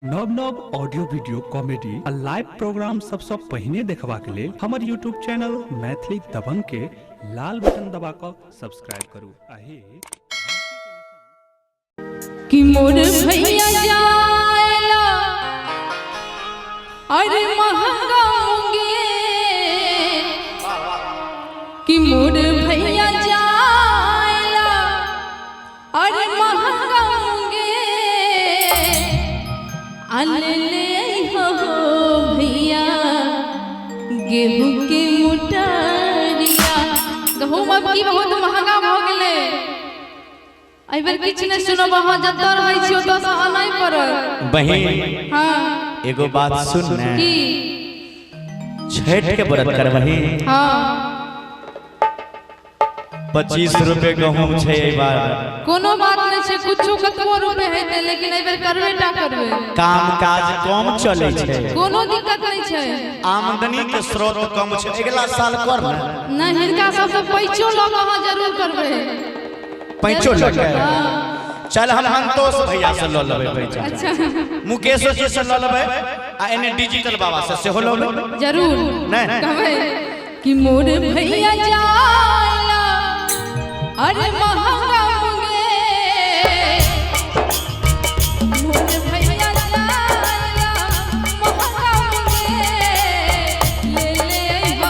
नव नव audio video comedy आ लाइव प्रोग्राम सबसँ पहिने देखबाक लेल हमर यूट्यूब चैनल मैथिली दबंग के लाल बटन दबा कऽ सब्सक्राइब करू आ हे कि मोर भैया जाएला अरे महंगा मुंगे, कि मोर भैया जाएला अरे महंगा मुंगे, अले ले हो भैया गेहूं के मोटरिया। गहूम अब की बहुत महंगा भ गेलै। एहि बेर किछु नहि सुनब, अहाँ जतऽ रहै छी ओतऽसँ आनय पड़त। बहिन हाँ एगो बात सुन ने, की छठ के व्रत करबही? हाँ। 25 रुपए गहूम छै एहि बार। कोनो बात नहि छै, कुछो कतबो रुपए हेतै लेकिन एहि बेर करबे टा करबै। काम काज कम चलै छै, कोनो दिक्कत नहि छै, आमदनी के स्रोत कम छै। अगला साल कर ने। नहि, हिनका सबसँ पैचो लऽ कऽ अहाँ जरूर करबै। पैंचो लऽ के चल, हम संतोष भैया से लऽ लेबै पैसा। अच्छा। मुकेशो जी से लऽ लेबै आ एने डिजिटल बाबा से सेहो लऽ लेबै। जरूर नहि। कहबै कि मोर भैया जाला अरे महंगा मुंगे, मोर भैया जाला महंगा मुंगे, ले ले हो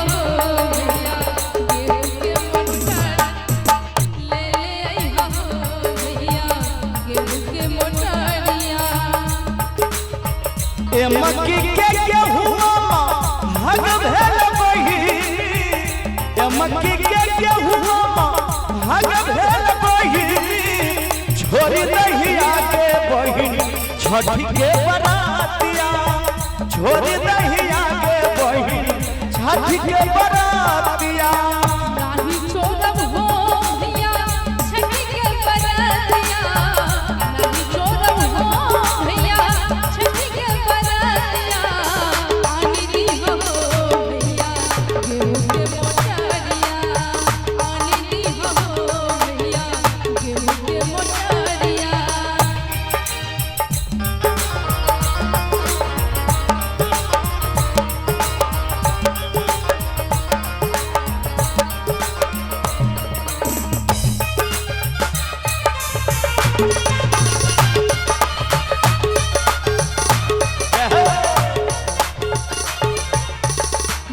भैया गेहूं के मोटर, ले ले हो भैया गेहूं के मोटरिया। ए मक्की के गेहूं हग भेल बहिन, ए मक्की के गेहूं हग भेल बहिन, छोड़ी दहिया के बहिन छठ के बरातिया, छोड़ी दहिया के बहिन छठ के बरातिया। नाही छोड़ब हो भैया छठ के बरतिया, नाही छोड़ब हो भैया छठ के बरतिया, आनी दीहो भैया गेहूं के मोटरिया, आनी दीहो भैया गेहूं के मोटरिया।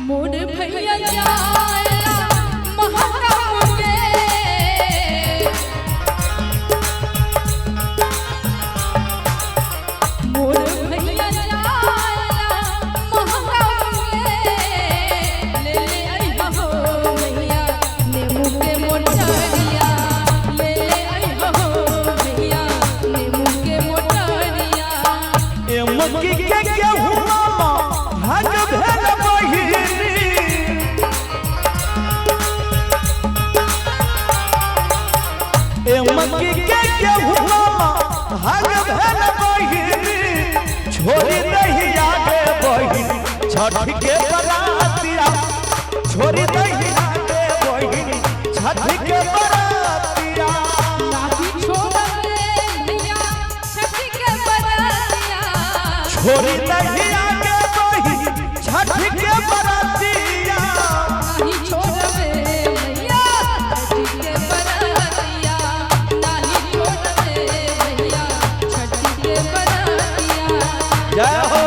मोर भैया जाला महंगा मुंगे, मोर भैया जाला महंगा मुंगे, ले ले अइहो भैया नेमू के मोटरिया, ले ले अइहो भैया नेमू के मोटरिया। ए मक्की के गेहूं हग भेल बहिन, ए मक्की के गेहूं हग भेल बहिन, छोड़ी दहिया के बहिन छठ के बरातिया, छोड़ी दहिया के बहिन छठ के बरातिया। नाही छोड़ब भैया छठ के बरतिया, छोड़ी दहिया के बहिन छठ के बरातिया। नाही छोड़बे भैया छठ के बरतिया, नाही छोड़बे भैया छठ के बरतिया। जय हो।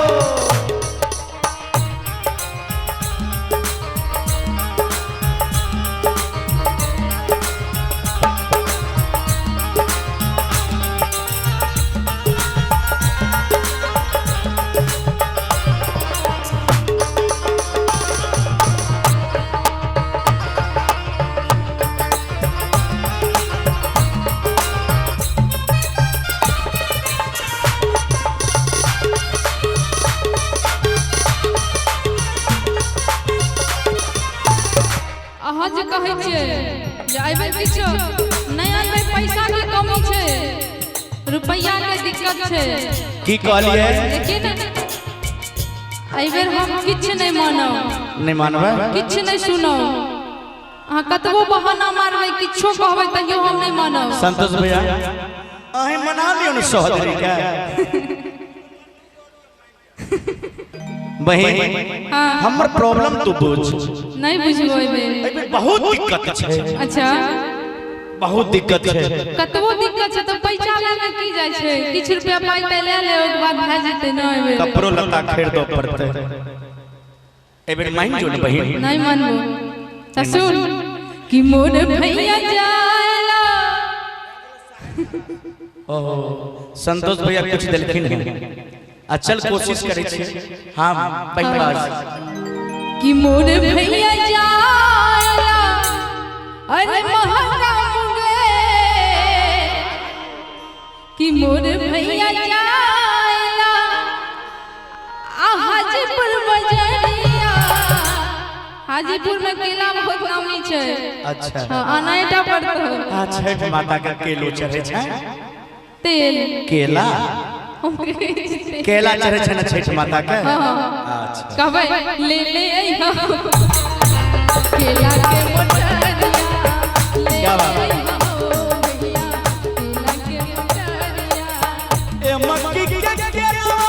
अहाँ जे कहै छियै जे एहि बेर किछु नहि अनबै, पैसा के कमी छै, रुपैआ के दिक्कत छै। की कहलियै? लेकिन एहि बेर हम किछु नहि मानब। नहि मानबै? किछु नहि सुनब। अहाँ कतबो बहाना मारबै, किछो कहबै तैयो हम नहि मानब। संतोष भैया अहीं मना लियौ ने सहोदरी के। बहिन हाँ। हमर प्रॉब्लम तू बुझ। नहीं बुझबो एबे। एबे बहुत दिक्कत छै। अच्छा बहुत दिक्कत छै। कतबो दिक्कत छै त पैसा ले की जाय छै, किछ रुपया पाइ त ले ले ओकर बाद भए जेतै न एबे। कपड़ो लत्ता खरीदो पड़तै। एबे मान जो न बहिन। नहीं मानबो त सुन कि मोर भैया जाला। ओहो संतोष भैया कुछ देलखिन हैं। अचल कोशिश करे छी। हां बहिन कि मोर भैया जाला अरे महंगा मुंगे कि मोर भैया जाला आ हाजीपुर बजरिया। हाजीपुर में केला बहुत नामी छै। अच्छा हां अनाइटा पड़तो। हां छठ माता के केलो चढ़े छै। तेल केला केला चढ़े छै ना छठ माता के। अच्छा कहबै ले ले अइहा केला के मोटरिया। क्या बात है। ए मक्की के केला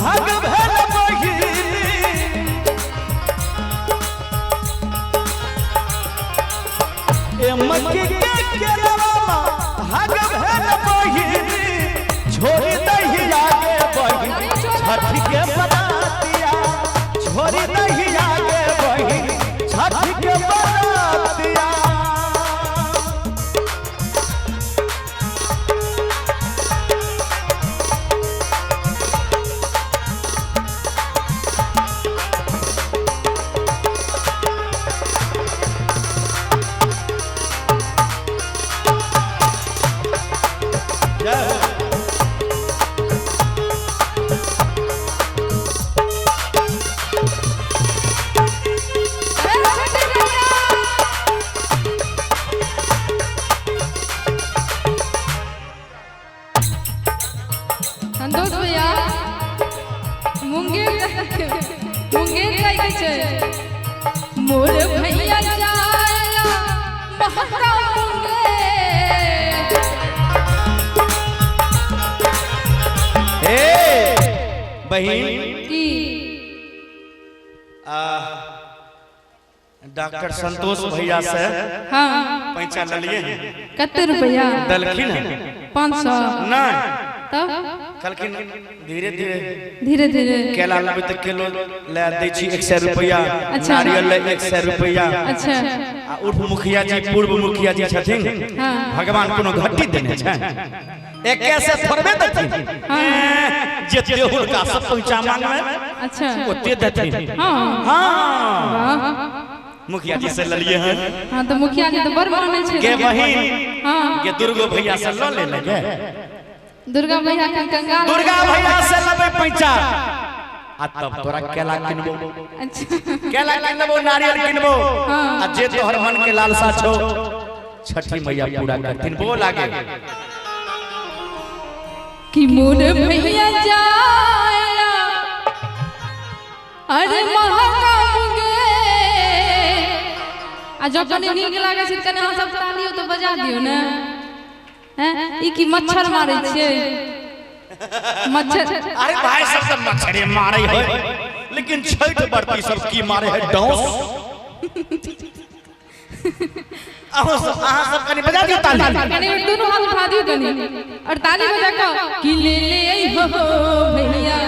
हग भेल बहिनी ए मक्की के केला हग भेल बहिनी छोड़ी दही आगे बहिनी छठ के बरातिया छोड़ी दही आगे बहिनी छठ के बरातिया। संतोष भैया मुंगेर मुंगेर जाय छै। मोर भैया जाला महंगा मुंगेर। ए बहिन की डॉक्टर संतोष भैया से हाँ पैसा ललिए हैं। कते रुपया दलखिन हैं? 500 नहीं तब कहलखिन धीरे धीरे धीरे धीरे केला लेबै त केलो ले दै छी 100 रुपया। अच्छा। नारियल ले 100 रुपया। अच्छा आ उप मुखिया जी पूर्व मुखिया जी छथिन। हाँ। भगवान कोनो घटी देने छै एके से थोड़बे देथिन। हाँ। जते हुनका सब पैसा मांगबै अच्छा ओते देथिन। हाँ हां वाह मुखिया जी से ललिए हैं। हां तो मुखिया जी तो बड़ मानै छै गे बहिन। हां गे दुर्गो भैया से ल ले लगे। दुर्गा भैया के कंगाल। दुर्गा भैया से लेबै पैसा आ तब तोरा केला किनबो। अच्छा केला किनबो नारियल किनबो। हाँ। आ जे तोहर मन के लालसा छौ छठी मैया पूरा करथिन। बोल आगे कि मोर भैया जाला अरे महंगा मुंगे। आ जब कनी नीक लागै छै कनी अहाँ सब तालियो तो बजा दियौ ने। हैं ई की मच्छर मारै छै मच्छर। अरे भाई सब सब मच्छरे मारे है लेकिन छठ बरती सब की मारे है डौस। अहाँ सब कनी बजा दियौ ताली। कनी दोनों हाथ उठा दियौ कनी और ताली बजा क कि ले ले अइहो भैया